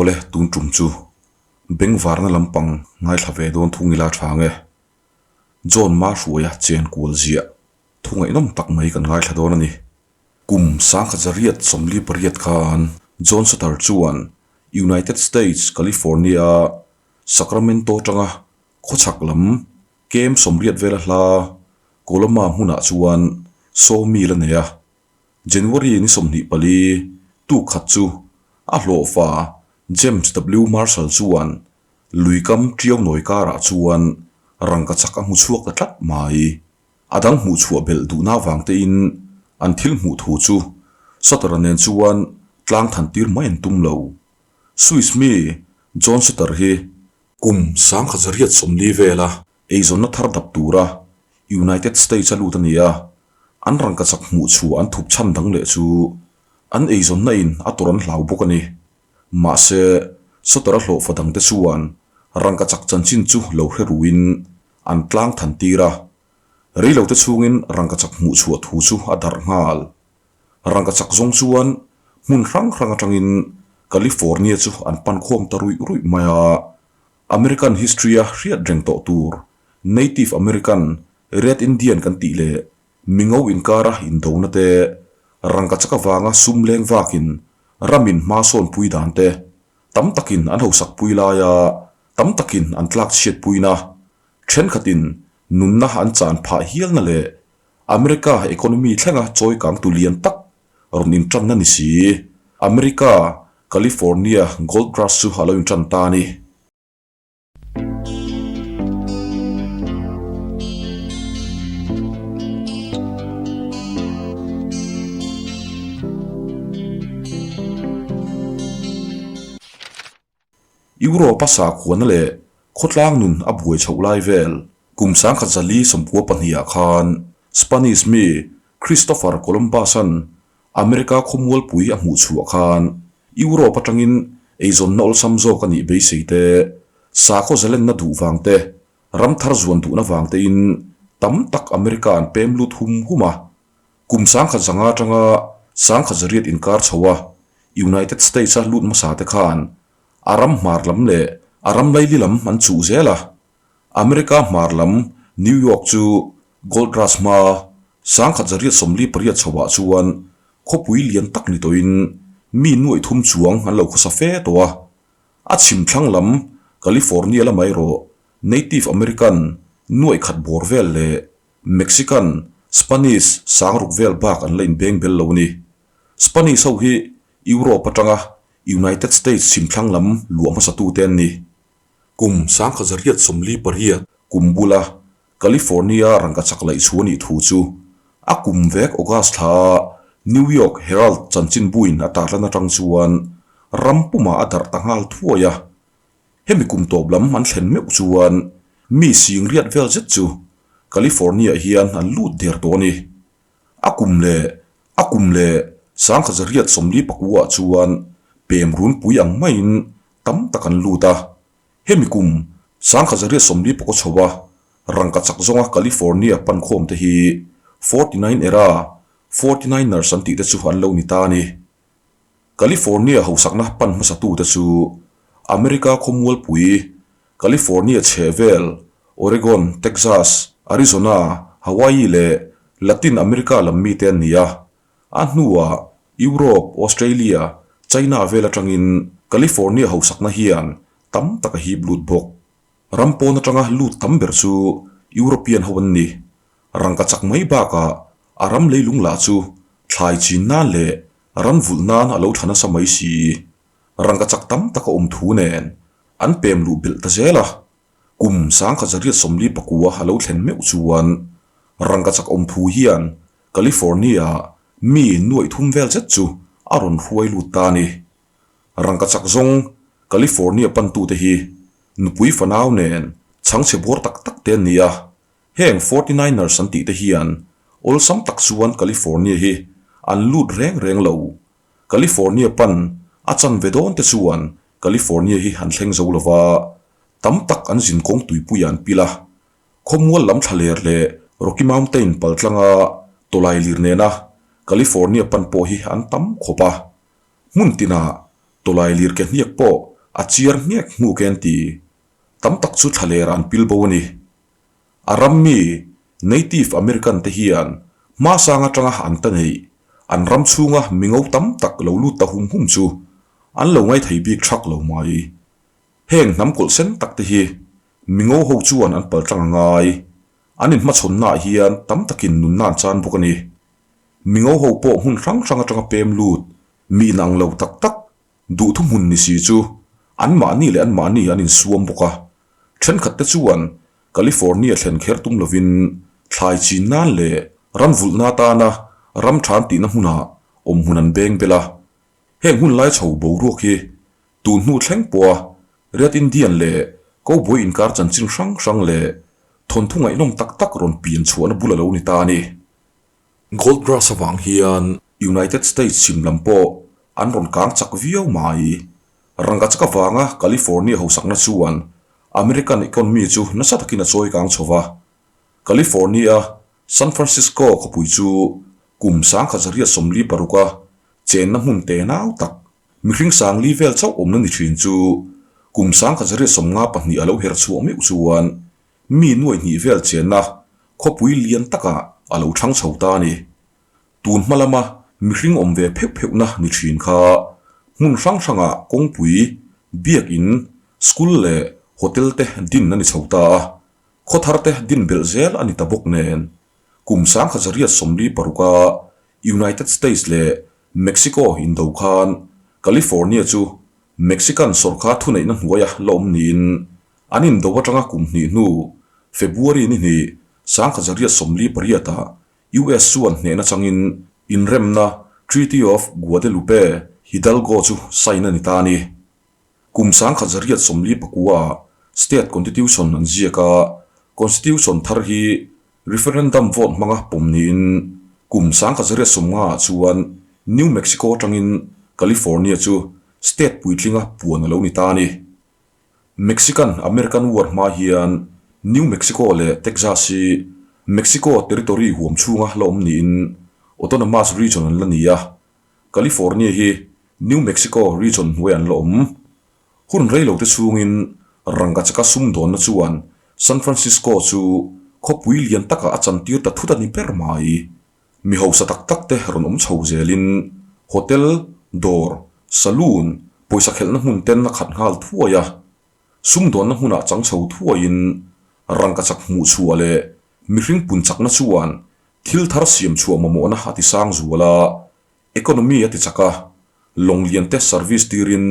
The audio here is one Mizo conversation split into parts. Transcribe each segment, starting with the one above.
Awle tun tum chu bengvarna lampang ngaithla ve dawn thung ila tha nge. John Mahruaia chen kual ziah thu ngaihnawm tak mai kan ngaithla dawn a ni. Kum 1848 khan John Sutter chuan United States, California a Sacramento tanga khawchhak lam kem 80 vela hla Coloma hmunah chuan sawmil a nei a. January ni 24 tuk khat chu a hlawhfa James W. Marshall chuan luikam tiau nawi karah chuan rangka chak a hmu chhuak ta tlat mai. A dang hmuh chhuah belh duhna avang tein an thil hmuh thu chu Sutter-a nen chuan tlang than tir mai an tum lo. Swiss mi John Sutter hi kum 1940 vela eizawnna thar dap tura United States a lut a ni a, an rangkachak hmuh chhuah an thup chhan dang leh chu an eizawnna in a tawrh an hlau bawk a ni. Mahse, Sutter-a hlawhfa dangte chuan rangkachak chanchin chu lo hre ruin an tlang than tir a, reilote chhungin rangkachak hmuh chhuah thu chu a darh nghal. Rangkachak zawng chuan hmun hrang hrang atangin California chu an pan khawm ta ruih ruih mai a, American history-a hriat reng tawh tur Native American, Red Indian kan tih leh mingo inkara indona te, rangkachak avanga sum leng vakin ramin hma sawnpui dan te, tam takin an hosakpui laia tam takin an tlak chhiatpuina, thenkhatin nunna an chan phah hialna leh America economy thlenga chawi kang tu lian tak rawn intanna ni si. America, California Gold Rush chu a lo intan ta a ni. Europe-a sakhuana leh khawtlang nun a buai chhoh lai vel kum 1992 ah khan Spanish mi Christopher Columbus-a'n America khawmualpui a hmuh chhuah khan Europe atangin eizawnna awlsam zawk a nih beisei te, sakhaw zalenna duh vang te, ram thar zuan duhna vang tein tam tak America an pem lut hum hum a. Kum 1900 atanga 1800 inkar chho a, United States-a lut hmasa te khan a ram hmar lam leh a ram laili lam an chuh zel a. America hmar lam New York chu Gold Rush hma 1848 chhoah chuan khawpui lian tak ni tawhin mi nuaih thum chuang an lo khawsa fe tawh a. A chhim thlang lam California lamah erawh Native American nuaih khat bawr vel leh Mexican, Spanish sangruk vel bak an la inbeng bel lo a ni. Spanish ho hi Europe atanga United States chhimthlang lam luah hmasatute an ni. Kum 1948 kum bula California rangkachak laih chu a nih thu chu a kum vek August thla New York Herald chanchinbuin a tarlan atang chuan ram pumah a darh ta nghal thuai a. Hemi kum tawp lam an thlen meuh chuan mi sing riat vel zet chu California hian an lut der tawh a ni. A kum leh a kum leh 1949 ah chuan pem runpui ang maiin tam tak an lut a. Hemi kum 1949 chho a rangkachak zawnga California pankhawm te hi 49 era 49ers an tih te chu an lo ni ta a ni. California hausakna pan hmasatute chu America khawmualpui, California chhehvel, Oregon, Texas, Arizona, Hawaii leh Latin America lam mite an ni a. A hnuah Europe, Australia, China vel atangin California hausakna hian tam tak a hip lut bawk. Ram pawn atanga lut tam ber chu European ho an ni. Rangkachak mai bakah a ram leilung lah chu thlai chin nan leh ran vulh nan a lo tha nasa mai si. Rangkachak tam tak a awm thu nen an pem luh belh ta zel a. Kum 1949 a lo thlen meuh chuan rangkachak awm thu hian California mi nuaih thum vel zet chu a rawn hruai lut ta a ni. Rangkachak zawng California pantute hi nupui fanau nen chhangchhe bawr tak tak te an ni a. Heng 49ers an tih te hian awlsam tak chuan California hi an lut reng reng lo. California pan a chan ve dawn te chuan California hi an thleng zo lova, tam tak an zin kawng tuipuiah an pil a. Khawmual lam thlaler leh Rocky Mountain pal tlanga tawlai lir nena California pan pawh hi an tam khawp a. Hmun tinah tawlai lir ke hniak pawh a chiar nghek nghuk e an ti. Tam tak chu thlaler an pil bo a ni. A ram mi, Native American te hian hmasang atanga an ta neih, an ram chhunga mingo tam tak lo lut ta hum hum chu an lo ngaithei bik thak lo mai. Heng hnam kawlh sen tak te hi mingo ho chuan an paltlang a ngai. An inhmachhawnnaah hian tam takin nunna an chan bawk a ni. Mingo ho pawh hmun hrang hrang atanga pem lut, mi inang lo tak tak, duhthu hmun ni si chu anmahni leh anmahni an insuam bawk a. Thenkhat te chuan California thlen kher tum lovin thlai chin nan leh ram vulhna atana ram than tihna hmunah awmhmun an beng bel a. Heng hun lai chho boruak hi tun hnu thleng pawha Red Indian leh Cowboy inkar chanchin hrang hrang leh thawnthu ngaihnawm tak tak rawn pian chhuahna bul a lo ni ta a ni. Gold Rush avang hian United States chhim lam pawh an rawn kang chak viau mai. Rangka chak avanga California hosakna chuan American economy chu nasa takin a chawi kang chho va. California San Francisco khawpui chu kum 1946 a chenna hmun te nau tak, mihring sangli vel chauh awmna ni thin chu kum 1952 a lo her chhuah meuh chuan mi nuai hnih vel chenna khawpui lian takah a lo thang chho ta a ni. Tun hma lama mihring awm ve pheuh pheuhna ni thin kha hmun hrang hrangah kawngpui, biakin, school leh hotel te din a ni chho ta a, khaw thar te din belh zel a ni ta bawk nen. Kum 1946 a United States leh Mexico indo khan California chu Mexican sawrkar thuneihna hnuaia la awm niin an indo atanga kum hnih hnu February ni hnih 1948 ah US chuan hnehna changin inremna Treaty of Guadelupe Hidalgo chu sign a ni ta a ni. Kum 1949 State Constitution an ziak a, Constitution thar hi referendum vote hmanga pawm niin kum 1950 chuan New Mexico atangin California chu state puitlinga puan a lo ni ta a ni. Mexican American War hma hian New Mexico leh Texas hi Mexico Territory huam chhunga la awm niin Autonomous Region an la ni a, California hi New Mexico Region hnuai an la awm. Hun reilote chhungin rangka chaka sumdawnna chuan San Francisco chu khawpui lian takah a chantir ta thut a ni ber mai. Mi hausa tak tak te rawn awm chho zelin hotel, dawr, saloon, pawisa khelhna hmun ten a khat nghal thuai a. Sumdawnna hmunah chang chho thuaiin rangka chak hmuh chhuah leh mihring pun chakna chuan thil thar siam chhuah mamawhna a ti sang zual a, economy a ti chak a, lawng lian te service tirin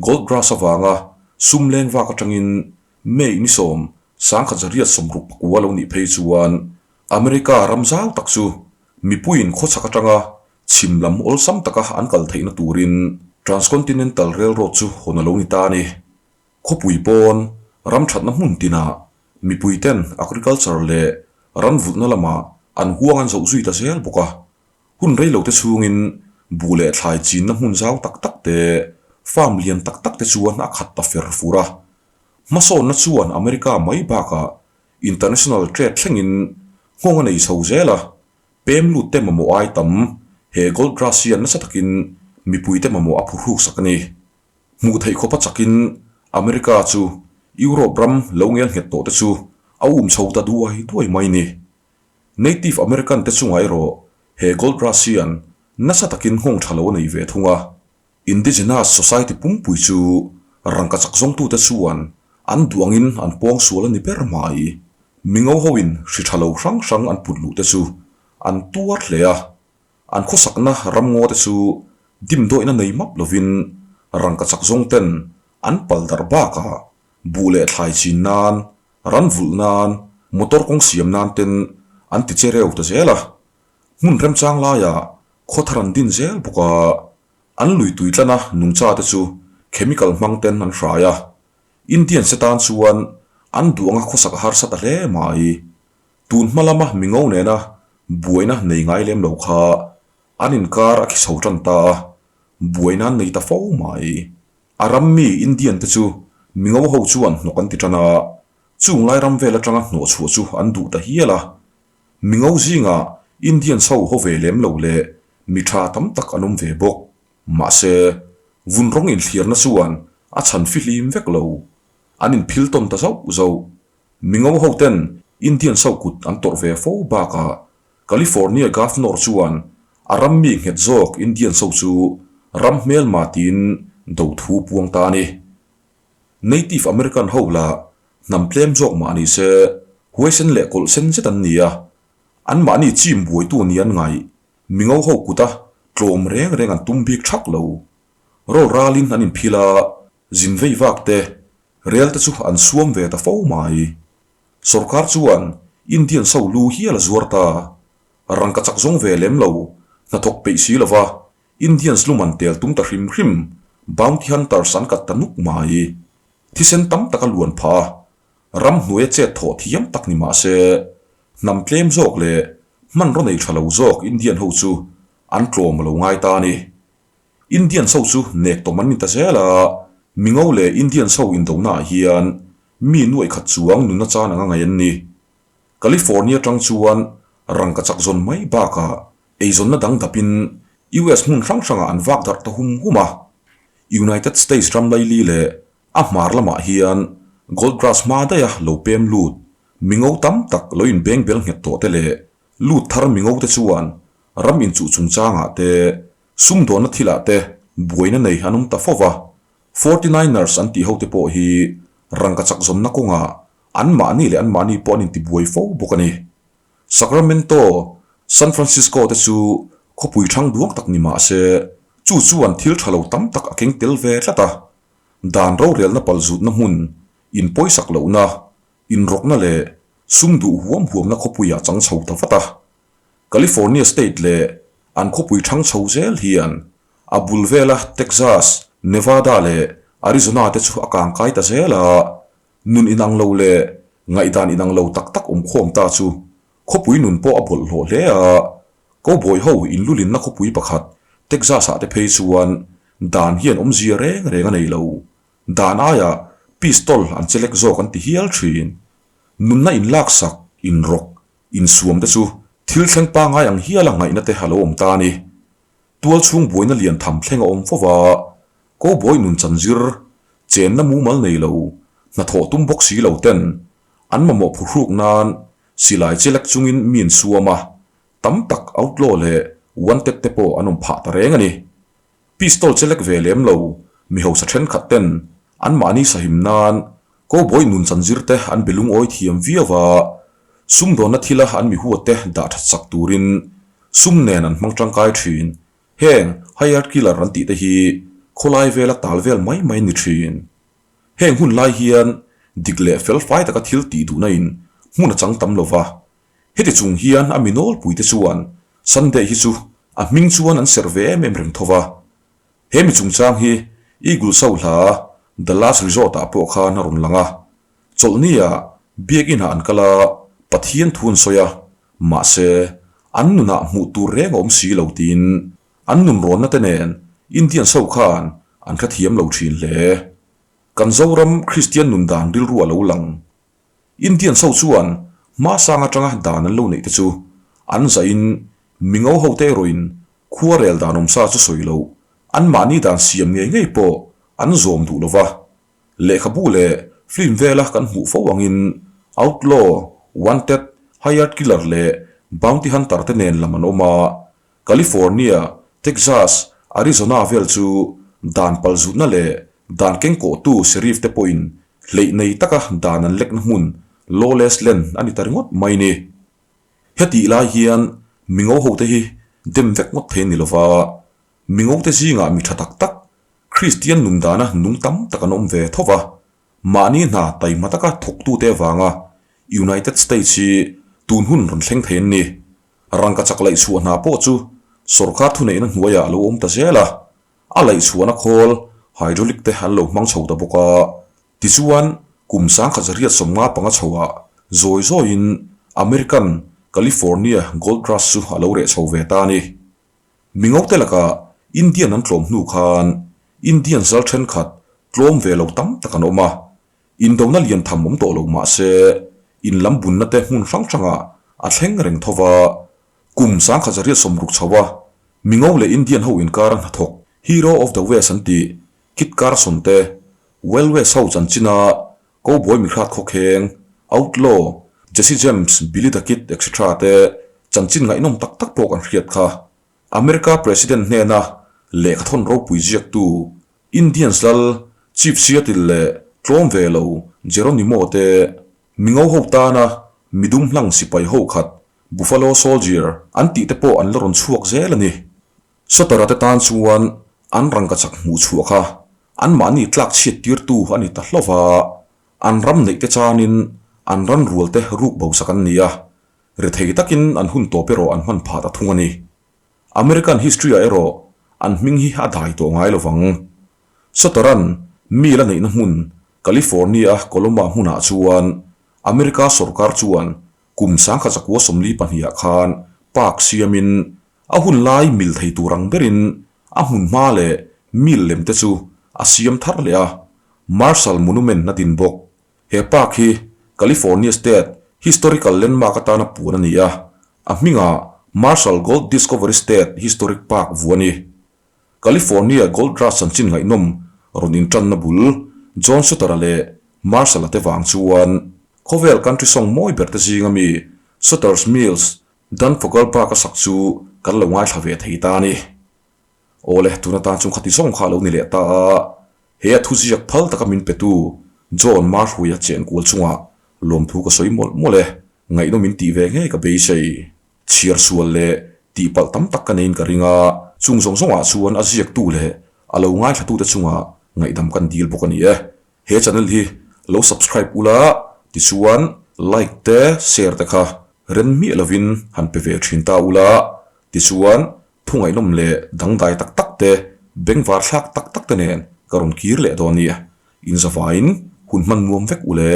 gold rush avanga sum leng vak atangin May ni sawm 1969 lo nih phei chuan America ram zau tak chu mipuiin khawchhak atanga chhim lam awlsam taka an kal theihna turin Transcontinental Railroad chu hawn a lo ni ta a ni. Khawpui pawn ram thatna hmun tinah mipuiten agriculture leh ran vulhna lamah an huang an zoh zui ta zel bawk a. Hun reilote chhungin buh leh thlai chinna hmun zau tak tak te, farm lian tak tak te chuan a khat ta fer fur a. Hmasawnna chuan America mai bakah International trade thlengin nghawng a nei chho zel a, pem lut te mamawh ai tam he Gold Rush hian nasa takin mipui te mamawh a phuhruk sak a ni. Hmuh theih khawpa chakin America chu Europe ram lo ngel nghet tawh te chu a um chho ta duai duai mai ni. Native American te chungah erawh he Gold Rush hian nasa takin nghawng tha lo a nei ve thung a. Indigenous society pumpui chu rangka chak zawngtute chuan an duh angin an pawng sual a ni ber mai. Mingo hoin hri tha lo hrang hrang an put luh te chu an tuar hle a, an khawsakna ramngaw te chu dimdawihna nei map lovin rangka chak zawngten an pal darh bakah buh leh thlai chin nan, ran vulh nan, motor kawng siam nan ten an ti che reu ta zel a. Hmun remchang laiah khaw thar an din zel bawk a, an lui tui tlana nungcha te chu chemical hmang ten an hrai a, Indian se tan chuan an duh anga khawsak a harsa ta hle mai. Tun hma lama mingo nena buaina nei ngai lem lo kha an inkar a khi chho tan ta a, buaina an nei ta fo mai. A ram mi Indian te chu mingo ho chuan hnawk an ti tan a, chung lai ram vel atanga hnawh chhuah chu an duh ta hial a. Mingo zingah Indians ho haw ve lem lo leh mi tha tam tak an awm ve bawk. Mahse, vun rawng inthliarna chuan a chhan fihlim vek lo. An inphil tawn ta zauh zauh. Mingo hoten Indians ho kut an tawrh ve fo bakah California Governor chuan a ram mi nghet zawk Indians ho chu ram hmelma tiin do thu puang ta a ni. Native American ho lah hnam tlem zawk mah ni se huaisen leh kawlh sen zet an ni a, anmahni chim buaitu ni an ngaih mingo ho kuta tlawm reng reng an tum bik thak lo. Rawl ralin an inphil a, zin vei vak te, rel te chu an suam ve ta fo mai. Sorkar chuan Indians ho lu hial a zuar ta. Rangka chak zawng ve lem lo, hnathawk peih si lova Indians lu man tel tum ta hrim hrim, bounty hunters an kat ta nuk mai. Thisen tam tak a luan phah a, ram hnuaia chet thawh thiam tak ni mah se, hnam tlem zawk leh hmanraw nei tha lo zawk Indian ho chu an tlawm a lo ngai ta a ni. Indians ho chu nek tawm an ni ta zel a, Mingo leh Indians ho indona ah hian mi nuaih khat chuang nunna chan anga ngaih an ni. California tang chuan rangka chak zawn mai bakah eizawnna dang dapin US hmun hrang hrangah an vak darh ta hum hum a. United States ram laili leh a hmar lamah hian Gold Rush hma daiha lo pem lut Mingo tam tak lo inbeng bel nghet tawh te leh lut thar Mingo te chuan ram inchuh chungchangah te Sumdawnna thilah te buaina nei an awm ta fo va, Forty Niners an tih hote pawh hi rangka chak zawnna kawngah anmahni leh anmahni pawh an intibuai fo bawk a ni. Sacramento, San Francisco te chu khawpui thang duang tak ni mah se, chu chuan thil tha lo tam tak a keng tel ve tlat a. Dan rorelna palzutna hmun, inpawisak lohna, inrawkna leh sum duh huam huamna khawpuiah chang chho ta vat a. California State leh an khawpui thang chho zel hian a bul vela Texas, Nevada leh Arizona te chu a kangkai ta zel a, nun inang lo leh ngaihdan inang lo tak tak awm khawm ta chu khawpui nun pawh a bawlhhlawh hle a, Cowboy ho inlulinna khawpui pakhat Texas ah te phei chuan dan hian awmzia reng reng a nei lo, dan aiah pistol an chelek zawk an ti hial thin. Nunna inlaksak, inrawk, Insuam te chu thil thleng pangai ang hiala ngaihna te a lo awm ta a ni. Tual chhung buaina lian tham thleng a awm fo va, Cowboy nun chanzir, chenna mumal nei lo, hnathawh tum bawk si lo ten an mamawh phuhruk nan silai chelek chungin mi an suam a, tam tak outlaw leh wanted te pawh an awm phah ta reng a ni. Pistol chelek ve lem lo, mi hausa thenkhat ten anmahni sahim nan Cowboy nun chanzir te an be lungawi thiam viau a, sumdawnna thila an mi huat te dah that sak turin sum nen an hmang tangkai thin. Heng hired killer an tih te hi khawlai vela tal vel mai mai ni thin. Heng hun lai hian dik leh fel fai taka thil tih duhna in hmun a chang tam lo va, heti chung hian a mi nawlpui te chuan Sunday hi chu a hming chuan an serh ve em em reng tho va. He mi chungchang hi Eagle Show hla The Last Resort ah pawh khan a rawn lang a. Chawlhni ah Biakinn ah an kal a, Pathian thu an sawi a, mahse an nunah hmuh tur reng a awm si lo tiin an nunrawnna te nen Indian Show khan an hrethiam lo thin hle. Kan Zoram Kristian nun dan rilru a lo lang. Indian Show chuan hmasang atanga dan an lo neih te chu an zahin mingo hote erawhin Khuarel dan awmsa chu sawi loh, anmahni dan siam ngei ngei pawh an zawm duh lo va. Lehkhabu leh film vela kan hmuh fo angin Outlaw, Wanted, Hired Killer leh Bounty Hunter te nen lam an awm a, California, Texas, Arizona vel chu dan palzutna leh dan kengkawhtu sheriff te pawhin hleih nei taka dan an lekna hmun lawless land a ni ta ringawt mai ni. Hetih lai hian mingo hote hi dem vek ngawt thei a ni lova, mingote zingah mi tha tak tak, Kristian nun dana nung tam tak an awm ve tho va, mahni hna taima taka thawktute avanga United States hi tun hun rawn thleng thei an ni. Rangka chak laihchhuah hna pawh chu sawrkar thuneihna hnuaiah a lo awm ta zel a, a laihchhuahna khawl hydraulic te an lo hmang chho ta bawk a. Tichuan, kum 1955 chhoah zawi zawiin American California Gold Rush chu a lo reh chho ve ta a ni. Mingote lakah Indian an tlawm hnu khan Indian zal thenkhat tlawm ve lo tam tak an awm a, indona lian tham awm tawh lo mah se in lam bunna te hmun hrang hrangah a thleng reng tho va. Kum 1960 chhoa Mingo leh Indian ho inkara hnathawk Hero of the West an tih Kit Carson te. Wild West ho chanchina Cowboy mihrat khawkheng, Outlaw, Jesse James, Billy the Kid etc te chanchin ngaihnawm tak tak pawh kan hriat kha. America President hnena lehkhathawn ropui ziaktu Indians lal Chief Seattle leh tlawm ve lo Geronimo te mingo ho tana midum hlang sipai ho khat Buffalo Soldier an tih te pawh an la rawn chhuak zel a ni. Sotara te tan chuan an rangkachak hmuh chhuah kha anmahni tlak chhiat tirtu a ni ta hlauh va, an ram neih te chanin an ran rual te ruk bosak an ni a, rethei takin an hun tawp erawh an hman phah ta thung a ni. American history ah erawh an hming hi a dai tawh ngai lovang. Sotaran mi la neihna hmun California Coloma hmunah chuan America sorkar chuan kum 1942 ah khan park siamin a hun lai mil thei tur ang berin a hmun hma leh mil lem te chu a siam thar leh a, Marshall Monument a din bawk. He park hi California State Historical Landmark atana puan a ni a, a hmingah Marshall Gold Discovery State Historic Park vu a ni. California Gold Rush chanchin ngaihnawm rawn intanna bul John Sutter-a leh Marshall-a te vang chuan khawvel country song mawi ber te zinga mi Sutter's Mills Dan Fogelberg-a sak chu kan lo ngaithla ve thei ta a ni. Awle, tun atan chung khati zawng kha a lo ni leh ta a, he a thuziak phal taka min petu John Marhruia chen kual chungah lawmthu ka sawi mawlh mawlh e, ngaihnawm in tih ve ngei ka beisei. Chhiar sual leh tihpalh tam tak ka neiin ka ring a, chung zawng zawngah chuan a ziaktu leh a lo ngaithlatute chungah ngaihdam kan dil bawk a ni e. He channel hi lo subscribe ula tichuan like te share te kha ren miah lovin han pe ve thin ta ula tichuan thu ngaihnawm leh dangdai tak tak te bengvar thlak tak tak te nen ka rawn kir leh dawn nia. Inzavain hun hman nuam vek ule.